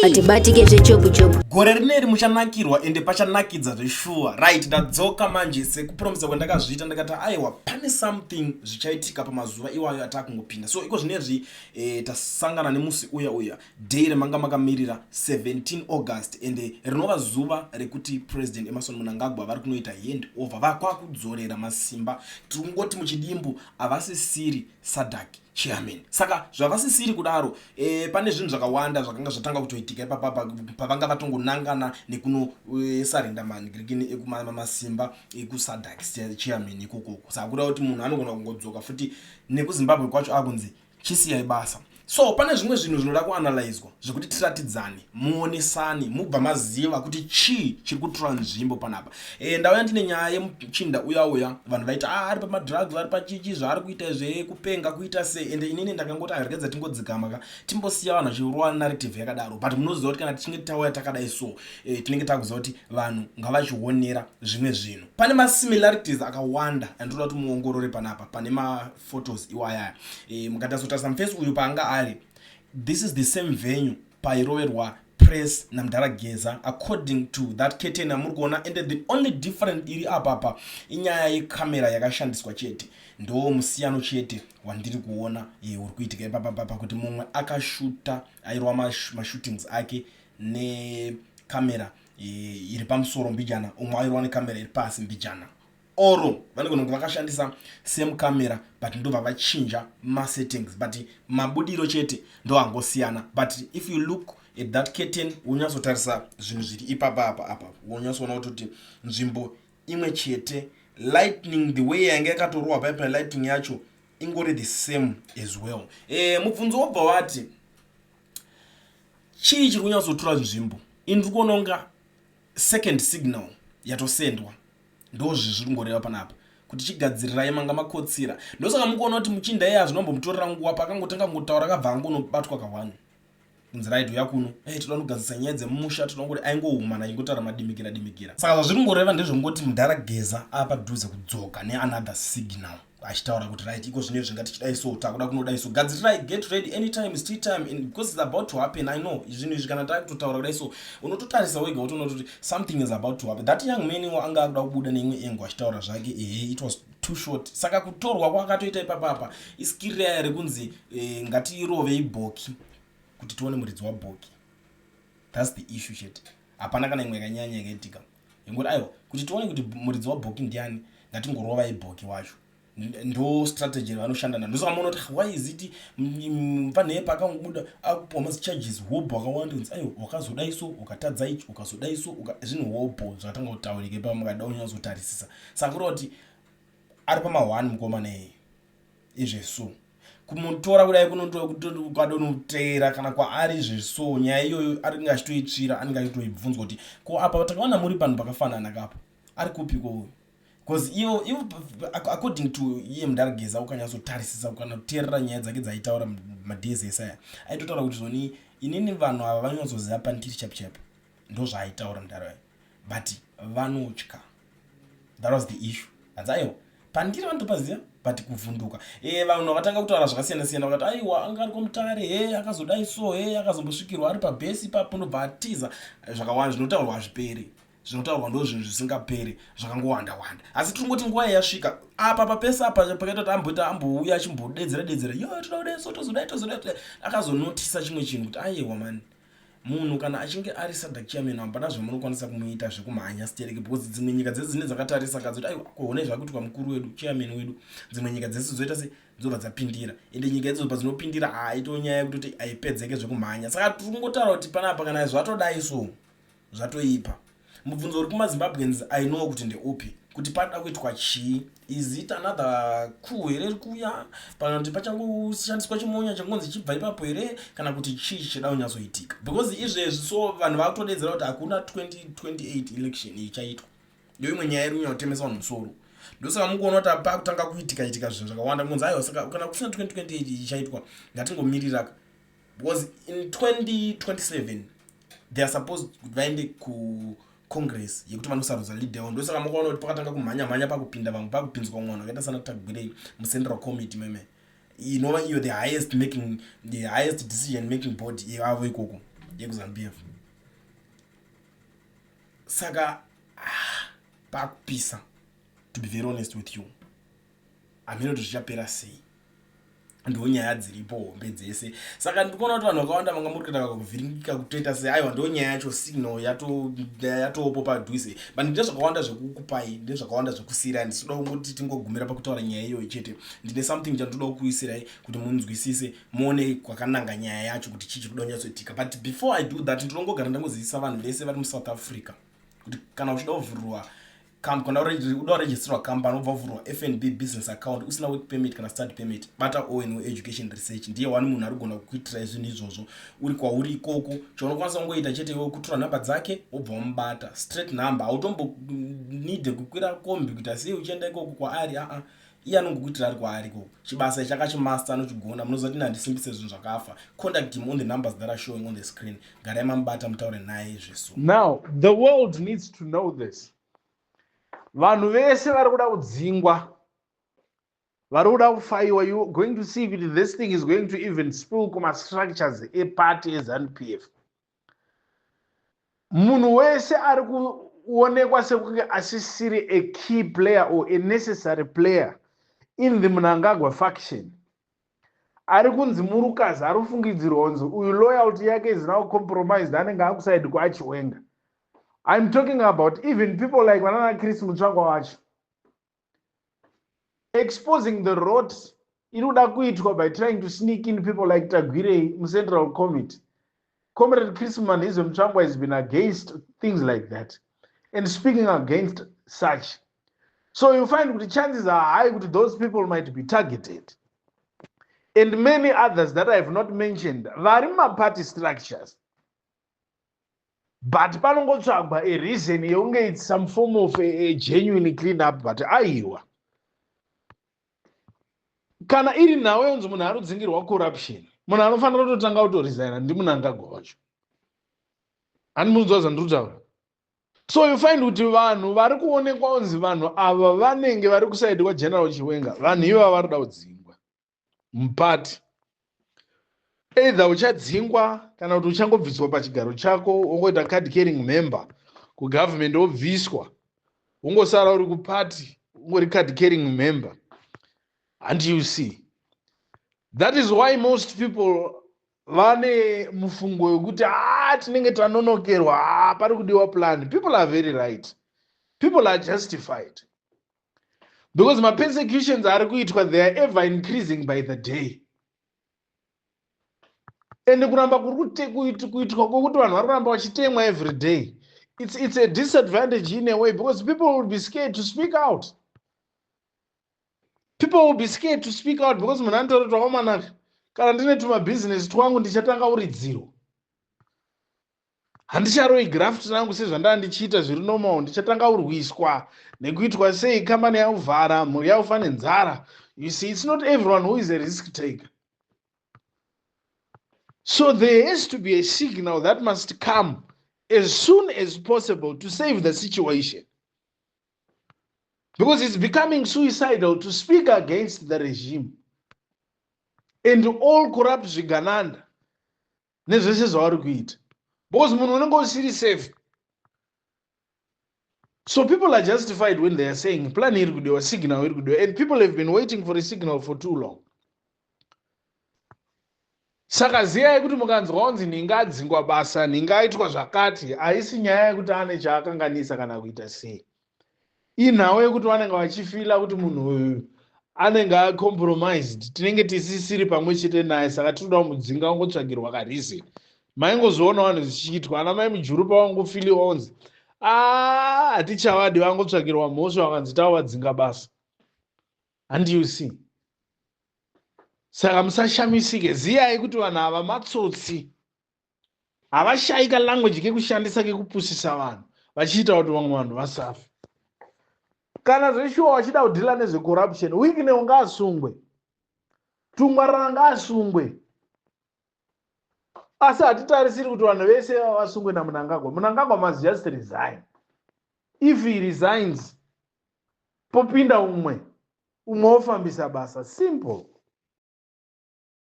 Atibatike zvechopu-chopu. Gore rineri muchanakirwa, ende pachanakidza zveshuwa. Right, ndadzoka manje sekupromisa kwandakazviita. Ndakati aiwa, pane something zvichaitika pamazuva iwayo atakungopinda. So iko zvinezvi tasangana nemusi uya uya, day remanga makamirira, 17 August, ende rinova zuva rekuti President Emmerson Mnangagwa vari kunoita hand over, vakwakudzorera masimba. Tiri kungoti muchidimbu, havasisiri SADC chairman. Saka zvavasisiri kudaro, pane zvinhu zvakawanda zvakanga zvatanga kutoitika ipapapa pavanga vatongonangana nekunosurrender masimba ekuSADC chairman ikokoko. Saka kuda kuti munhu anogona kungodzoka futi nekuZimbabwe kwacho akunzi chisiyai basa. So pane zvimwe zvinhu zvinoda kuanalyzwa zvekuti tiratidzane, muonesane, mubva maziva kuti chii chiri kutora nzvimbo panapa. Ndauya ndine nyaya yemuchinda uya uya vanhu vaiti, "Ah, ari pamadrugs, ari pachichi, zvaari kuita zvekupenga, kuita sei." Ende inini ndakangoti aregedza tingodzikama ka, timbosiya vanhu vachirova narrative yakadaro. But munoziva kuti kana tichinge tauya takadai so, tinenge takuziva kuti vanhu ngavachionera zvimwe zvinhu. Pane masimilarities akawanda andinoda kuti muongorore panapa pane maphotos iwayaya. Mukatazotarisa mufesi uyu paanga ari, this is the same venue pairoverwa press namudhara Geza, according to that curtain amuri kuona. And the only different iri apapa inyaya yekamera yakashandiswa chete. Ndo musiyano chete wandiri kuona uri kuitika ipapapapa, kuti mumwe akashuta, airova mashootings ake nekamera iri pamusoro mbijana, umwe airova nekamera iri pasi mbijana. Oro vanogona kunge vakashandisa same camera, but ndobva vachinja masettings, but mabudiro chete ndo angosiyana. But if you look at that curtain, wonyatsotarisa zvinhu zviri ipapa apa apa, wonyatsoona kutoti nzvimbo imwe chete. Lightning, the way yanga yakatorohwa paipa, lighting yacho ingori the same as well. Mubvunzo wobva wati, chii chiri kunyatsotora nzvimbo? Ini ndiri kuona kunga second signal yatosendwa. Ndo zvizviri kungoreva panapa kuti chigadzirirai, manga makotsira. Ndosaka mukuona kuti muchinda iye hazvinombomutorera nguva. Pakangotanga kungotaura, akabva angonobatwa ka1, kunzi, "Right, uya kuno. Hey, toda kugadzirisa nyaya dzemumusha." Toda kungoti aingoumana achingotaura madimikira dimikira. Saka zvazviri kungoreva ndezvekungoti mudhara Geza apadhuze kudzoka neanother signal, achitaura kuti, "Right, iko zvino zvinga tichidai so, takuda kunodai so, gadzirirai, get ready, anytime is tea time in, because it's about to happen." I know zvinhu izvi kana takutotaura kudai so, unototarisa wega wotoona kuti something is about to happen. That young man anga akuda kubuda neimwe engo achitaura zvake. Ehe, it was too short. Saka kutorwa kwakatoita ipapapa iskiri raya rekunzi ngatirovei bhoki kuti tione muridzi wabhoki. That's the issue chete. Hapana kana imwe yakanyanya yakaitika. Ingoti aiwa, kuti tione kuti muridzi wabhoki ndiani, ngatingorovai bhoki wacho. Ndo strategy vanoshanda nayo. Ndosaka muona kuti why is it mfanhe pakangobuda akupiwa macharges hobho akawanda, kunzi aiwa, wakazodai so, ukatadza ichi, ukazodai so, zvinhu hobho zvakatanga kutaurika ipa mukada unyatsotarisisa. Saka kureva kuti ari pama1 mukomana iyeye izveso kumutora kudai kukadonoteera kana kwaari izveso, nyaya iyoyo anenge achitoitsvira, anenge achitoibvunzwa kuti ko apa takaona muri panhu pakafanana kapo, ari kupiko uyu? Because ivo according to iye mudhara Geza, ukanyatsotarisisa kana kuteerera nyaya dzake dzaitaura madays esaya, aitotaura kuti zvoni inini vanhu ava vanonyatsoziva pandiri chapo chapo. Ndo zvaaitaura mudhara, but vanotya. That was the issue. Hanzi aiwa, pandiri vanotopaziva, but kuvhunduka. Vanhu vakatanga kutaura zvakasiyana siyana, vakati aiwa, anga ari komutare, he akazodai so, he akazombosvikirwa ari pabhesi ipapo, ndobva atiza. Zvakawanda zvinotaurwa hazviperi. Zvinotaurwa ndo zvinhu zvisingaperi, zvakangowanda wanda. Asi tiri ngoti nguva yasvika apa papese apa pakaita kuti amboita ambouya achimbodedzera dedzera, yo toda kudai so, tozodai, tozodai. Akazonotisa chimwe chinhu kuti aiwa mani, munhu kana achinge ari SADC chairman, hapana zvamunokwanisa kumuita zvekumhanya stereke, because dzimwe nyika dzese dzine dzakatarisa kadzoti, "Aiwa, kuone zvakuitwa mukuru wedu, chairman wedu." Dzimwe nyika dzese dzoita se dzobva dzapindira. Ende nyika idzodzo padzinopindira, haito nyaya yekutoti haipedzeke zvekumhanya. Saka tiri kungotaura kuti panapa kana zvatodai so, zvatoipa. Mubvunzo uri kumaZimbabweans, I know kuti ndeupi, kuti pada kuitwa chii? Is it another coup here iri kuuya, kana kuti pachangoshandiswa chimonya changonzi chibva ipapo here, kana kuti chii chichida kunyatsoitika? Because izvezvi so vanhu vakutodedzera kuti hakuna 2028 election ichaitwa. Ndo imwe nyaya iri kunyanya kutemesa vanhu musoro. Ndosaka mukuona kuti pakutanga kuitika itika zvinhu zvakawanda, kunzi aiwa, saka kana kusina 2028 ichaitwa, ngatingomiriraka, because in 2027 they are supposed kuti vaende kucongress yekuti vanosarudza leader wavo. Ndosaka mukaona kuti pakatanga kumhanya mhanya pakupinda vamwe, pakupinzwa mwana vakaita sana Tagwirei mucentral committee meme, inova iyo the highest decision making body yavo ikoko. yekuZANU PF. Saka pakupisa, to be very honest with you, hameno kuti zvichapera sei. Ndo nyaya dziripo hombe dzese. Saka ndikuona kuti vanhu vakawanda vanga muri kuita kuvhiringika, kutoita sei. Aiwa, ndo nyaya yacho. Signal yatopo padhuze, but ndine zvakawanda zvekukupai, ndine zvakawanda zvekusiyirai. Ndisinoda kungoti tingogumira pakutaura nyaya iyoyo chete. Ndine something chandoda kukuisirai kuti munzwisise, muone kwakananga nyaya yacho, kuti chii chiri kuda kunyatsoitika. But before I do that, ndinongogara ndangozivisa vanhu vese vari muSouth Africa kuti kana uchida kuvhurirwa, kana uda kuregisterwa company, wobva kuvhurwa FNB business account usina work permit kana study permit, bata Owen Education Research. Ndiye wani munhu ari kugona kukuitirai zvinhu izvozvo uri kwauri ikoko. Chaunokwanisa kungoita chete iwe kutora nhamba dzake, wobva wamubata straight number. Hautombonidhe kukwira kombi kuita sei uchienda ikoko kwaari. Aa, iye anongokuitira ari kwaari ikoko. Chibasa ichi akachimaster, anochigona. Munoziva kuti handisimbise zvinhu zvakafa. Contact him on the numbers that are showing on the screen. Garai mamubata, mutaure naye zvesu. Now the world needs to know this. Vanhu vese vari kuda kudzingwa, vari kuda kufayiwa, you going to see kuti this thing is going to even spill kumastructures eparty eZANU PF. Munhu wese ari kuonekwa sekunge asisiri a key player or a necessary player in the Mnangagwa faction, ari kunzi murukazi, ari kufungidzirwa kunzi uyu loyalty yake is now compromised, anenge akuside kwaChiwenga. I'm talking about even people like vanana Chris Mutsvangwa wacho. Exposing the rot iri kuda kuitwa by trying to sneak in people like Tagwirei muCentral Committee. Comrade Chris Manhize Mutsvangwa has been against things like that and speaking against such. So you find kuti chances are high kuti those people might be targeted, and many others that I have not mentioned vari mumaparty structures, but panongotsvagwa a reason yekunge it's some form of a genuine clean up. But aiwa, kana iri nhau yonzi munhu ari kudzingirwa corruption, munhu anofanira kutotanga kutoresigna ndiMnangagwa wacho. Handi munzwa zvandiri kutaura? So you find kuti vanhu vari kuonekwa kunzi vanhu ava vanenge vari kuside kwaGeneral Chiwenga, vanhu ivava vari kuda kudzingwa mupati. Either uchadzingwa kana kuti uchangobviswa pachigaro chako, wongoita card carrying member kugovernment, wobviswa, wongosara uri kupati, ungori card carrying member. And you see, that is why most people vane mufungo wekuti a ah, tinenge tanonokerwa, ah, pari kudiwa plan. People are very right, people are justified, because mapersecutions ari kuitwa, they are ever increasing by the day. And kuramba kuri kuitwa kwokuti vanhu vari kuramba vachitemwa every day, it's a disadvantage in a way, because people will be scared to speak out. People will be scared to speak out because munhu anotaura kuti wakamanaka, kana ndine tumabhizinesi twangu, ndichatanga uridzirwa, handicharoi graft rangu sezvandaa ndichiita zviri normal, ndichatanga urwiswa nekuitwa sei, kambani yauvhara, mhuri yaufa nenzara. You see, it's not everyone who is a risk taker. So there has to be a signal that must come as soon as possible to save the situation, because it's becoming suicidal to speak against the regime and all corrupt zvigananda nezvese zvavari kuita, because munhu unenge usiri safe. So people are justified when they are saying plan iri kudiwa, signal iri kudiwa, and people have been waiting for a signal for too long. Saka ziyai kuti mukanzwa kunzi nhinga adzingwa basa, nhinga aitwa zvakati, haisi nyaya yekuti ane chaakanganisa kana kuita sei. Inhau yekuti vanenge vachifeela kuti munhu uyu anenge acompromised, tinenge tisisiri pamwe chete naye, saka tinoda kumudzinga, ungotsvagirwa kareason. Maingozoona vanhu zvichiitwa, ana mai Mujuru pavangofeeliwa kunzi a hatichavadi, vangotsvagirwa mhosva, vakanzi tavavadzinga basa. And you see, saka musashamisike. Ziyai kuti vanhu ava matsotsi, havashayi kalanguage kekushandisa kekupusisa vanhu, vachiita kuti vamwe vanhu vasafe. Kana zveshuwa vachida kudeala nezvecorruption, Wicknell ngaasungwe, Tungwarara ngaasungwe. Asi hatitarisiri kuti vanhu vese vasungwe naMnangagwa. Mnangagwa must just resign. If he resigns, popinda umwe, umwe wofambisa basa. Simple.